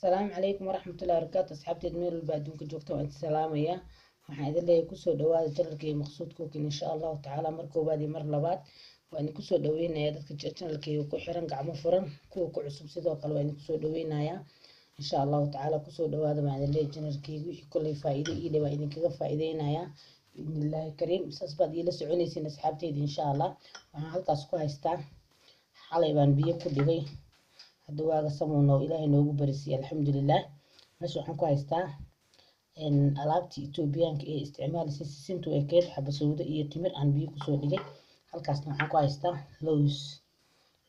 Asalaamu calaykum waraxmatullahi wabarakaatu. Asxaabteed meel walba adduunka joogta waan idin salaamayaa. Waxaan idin leeyahay kusoo dhawaada channelkayga Maqsuud Cooking. Insha Allahu tacaala mar koowaad iyo mar labaad waan idin kusoo dhaweynayaa. Dadka channelkayga ku xiran gacmo furan, kuwa ku cusub sidoo kale waan idin kusoo dhaweynayaa. Insha Allahu tacaala kusoo dhawaada baan idin leeyahay channelkayga. Wixii kolley faa'iido ii leh waan idinkaga faa'iideynayaa biidnillaahi kariim. Saas baad iila soconaysiin asxaabteyda insha Allah. Waxaan halkaas ku haystaa, xalay baan biyo ku dhigay, hadda waaga samuun oo Ilaahay noogu barisiiyey, alxamdulilah. Meesha waxaan ku haystaa alaabtii Etoobiyaanka ee isticmaalisay, sisintu ekeyd, xabasowdo iyo timir aan biyo kusoo dhigay. Halkaasna waxaan ku haystaa lows,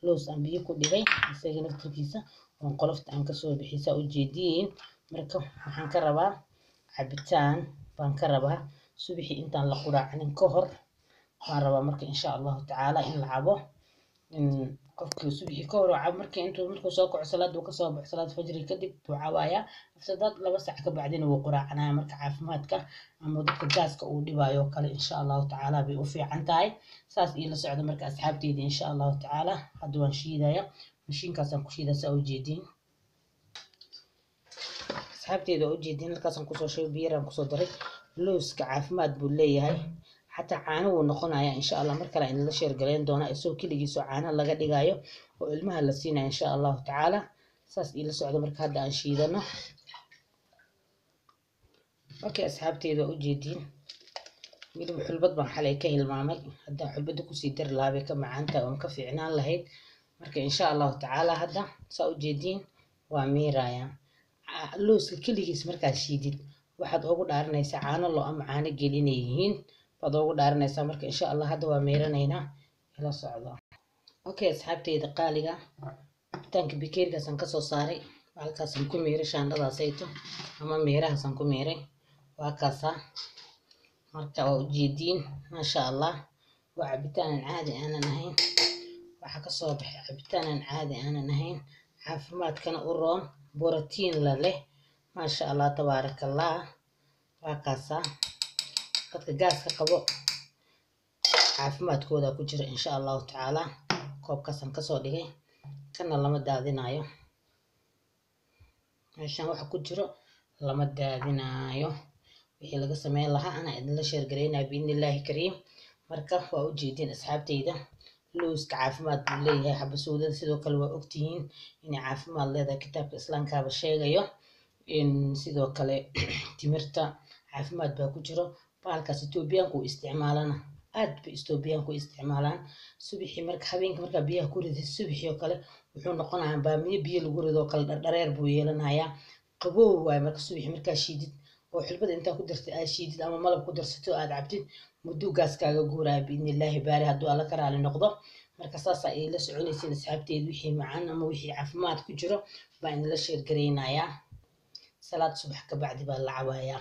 lows aan biyo ku dhigay isaga naftirkiisa oon qolofta aan kasoo bixiyay, saa ujeediin. Marka waxaan ka rabaa cabitaan baan ka rabaa subixii intaan la quraacanin ka hor waan rabaa. Marka insha Allahu tacaala in la cabo in qofkii subixii ka hor uu cabo, markii intuu markuu soo kaco, salaad uu kasoo baxo, salaad fajri kadib buu cabayaa. After that 2 saac ka bacdina wuu quraacanaya. Marka caafimaadka ama dadka gaaska uu dhibayo oo kale insha Allahu tacaala bay u fiican tahay. Saas iila socda marka asxaabteyda insha Allahu tacaala. Hadda waan shiidaya, mashiinkaasaan ku shiidaa, saa ujeediin asxaabteyda. Waa ujeediin, halkaasaan kusoo shubay, biyaraan kusoo daray. Looska caafimaad buu leeyahay, xataa caano wuu noqonayaa insha Allah. Mar kale idinla share galeyn doonaa isagoo keligiisoo caano laga dhigayo oo ilmaha la siinayo insha Allahu tacaala. Saas iila socda marka hadda aan shiidano. Okay asxaabteyda, waa ujeediin, weliba xulbad baan xalay ka hilmaamay. Haddaan xulbada kusii dari lahaa bay ka macaan tahay oon ka fiicnaan lahayd. Marka insha Allahu tacaala hadda saa ujeediin waa miirayaa. Looska keligiis markaad shiidid waxaad ugu dhaaranaysaa caano lo ama caano geel inay yihiin baad ugu dhaaranaysaa. Marka insha Allah hadda waa miiranaynaa, ila socdo. Okay asxaabteyda qaaliga, cabitaanka bikeerigaasaan kasoo saaray, halkaasaan ku miiray, shaandhadaasayto ama miirahaasaan ku miiray, waa kaasaa. Marka waa ujeediin, maasha Allah, waa cabitaan aan caadi aanan ahayn. Waxaa kasoo baxay cabitaan aan caadi aanan ahayn, caafimaadkana u roon, borotiin la leh, maasha Allah tabaaraka Allah. Waa kaasaa. Dadka gaaska qabo caafimaadkooda ku jira insha Allahu tacaala. Koobkaasaan kasoo dhigay, kana lama daadinayo. Meeshaan waxa ku jiro lama daadinayo. Wixii laga sameyn lahaa anaa idinla share gareynaya biidnillaahi kariim. Marka waa ujeediin asxaabteyda, lowska caafimaad buu leeyahay. Xabasowdada sidoo kale waa ogtihiin inay caafimaad leedahay, kitaabka islaamkaaba sheegayo. Sidoo kale timirta caafimaad baa ku jiro. Bahalkaas Etoobiyaanku u isticmaalana, aad bay Etoobiyaanku u isticmaalaan. Subixii marka, habeenka markaa biyaha ku ridid, subixii oo kale wuxuu noqonayaa baamiye biyo lagu rido oo kale, dhardhareer buu yeelanayaa, qabow waaye. Marka subixii markaa shiidid oo xulbada intaa ku dartid aad shiidid ama malab ku darsato aad cabtid, muddo gaas kaaga guuraya biidnillaahi baari, hadduu Alla ka raali noqdo. Marka saasaa ay la soconaysiin asxaabteed. Wixii macaan ama wixii caafimaad ku jiro baan idinla share gareynayaa. Salaad subax ka bacdi baa la cabayaa,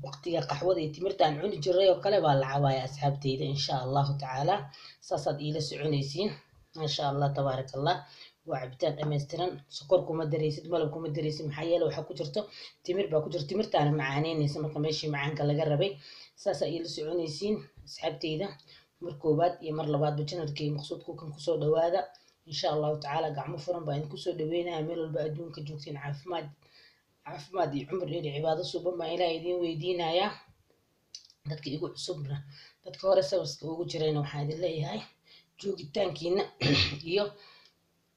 waqtiga qaxwada iyo timirta aan cuni jiray oo kale baa la cabayaa asxaabteyda insha Allahu tacaala. Saasaad iila soconaysiin, maasha Allah tabaaraka Allah. Waa cabitaan dhammaystiran, sokor kuma daraysid, malab kuma daraysid, maxaa yeele waxaa ku jirto timir baa ku jirto, timirtaana macaaneynaysa. Marka meeshii macaanka laga rabay saasaa iila soconaysiin asxaabteyda. Mar koowaad iyo mar labaadba channelkay Maqsuud Cooking kusoo dhawaada insha Allahu tacaala. Gacmo furan baa idin kusoo dhaweynaya meel walba adduunka joogtiin. Caafimaad, caafimaad iyo cumar dheer iyo cibaado suuban baan Ilaah idiin weydiinayaa. Dadka igu cusubna, dadka hore sabaska ugu jirayna, waxaan idin leeyahay joogitaankiina iyo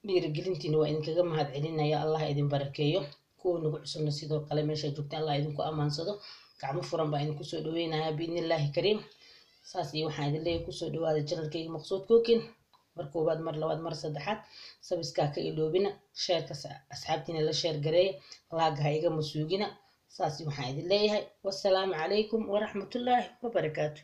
dhiirigelintiina waa idinkaga mahad celinaya, Allah idin barakeeyo. Kuwa nagu cusubna sidoo kale meesha joogta Allah idinku amaansado. Gacmo furan baa idinku soo dhaweynaya biidnillaahi kariim. Saas iyo waxaan idin leeyahay kusoo dhawaada channelkayga Maqsuud Cooking mar koowaad, mar labaad, mar saddexaad. Subscribe-kaa ka iloobina, share-ka asxaabtiina la share gareeya, like-ga ha iga masuugina. Saas waxaan idin leeyahay wassalaamu calaykum waraxmatullaahi wabarakaatu.